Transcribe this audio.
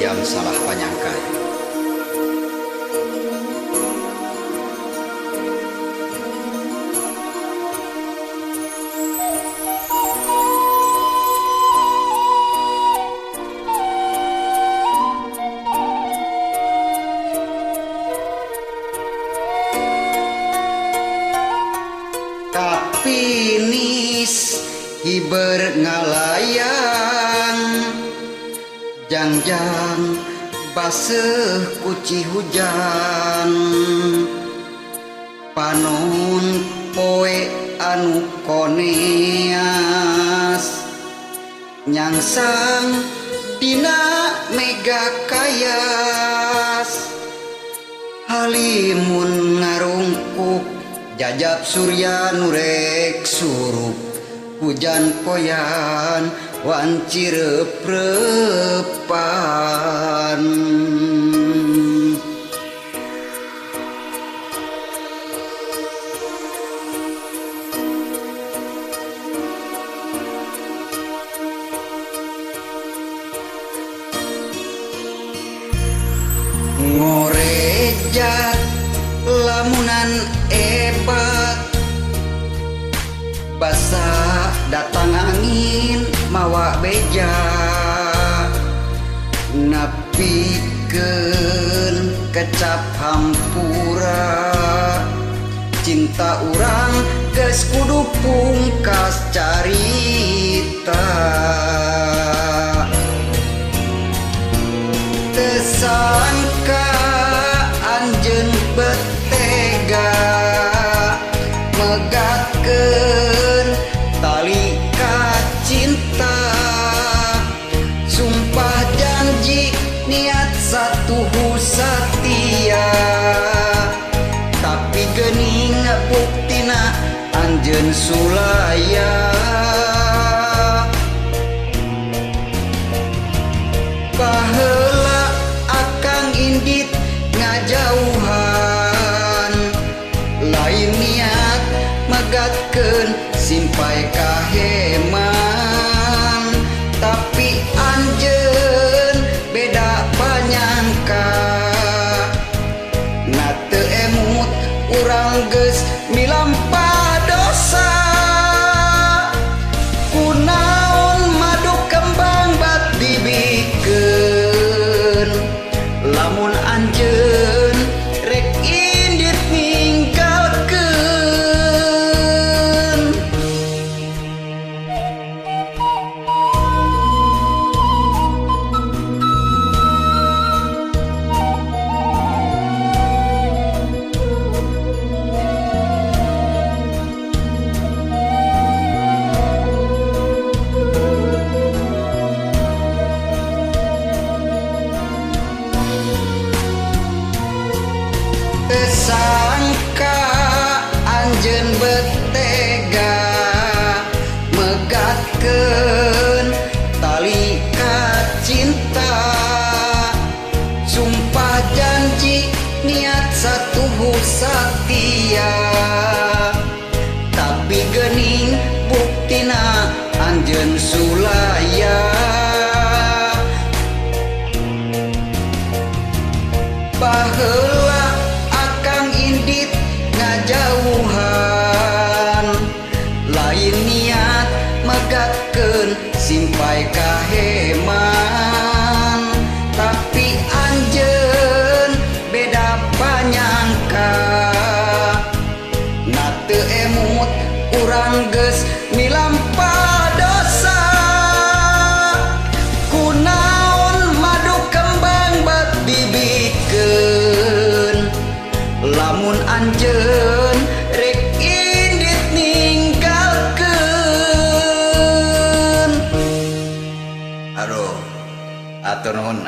hayam salah panyangkai. Kapinis hiber ngalayang, jangjang baseuh kuci hujan, panon poe anu koneas, nyangsang dina mega kayas, halimun ngarungkup jajab surya nurek surup, hujan poyan wanci rep-repan. Ngorejat lamunan ebat, basah datang angin mawa beja, napikeun kecap hampura, cinta urang geus kudu pungkas carita. Teu sangka anjeun betega megatkeun tali cinta, sumpah janji niat satu satia, tapi geuning buktina anjeun sulaya. Baheula akang indit ngajauhan, lain niat megatkeun simpai kaheman, tapi anjeun beda panyangka, na teu emut urang geus milampah dosa. Kunaon madu kembang bat dibikeun, lamun anjeun rek indit ninggalkeun. Teu sangka anjeun betega megatkeun tali kacinta, sumpah janji niat satu satia, tapi geuning buktina anjeun sulaya. Baheula akang indit ngajauhan, lain niat megatkeun simpai kaheman, tapi anjeun beda panyangka, na teu emut urang geus milampah dosa. Kunaon madu kembang bat dibikeun, lamun anjeun rek indit ninggalkeun. Aduh, atur nuhun.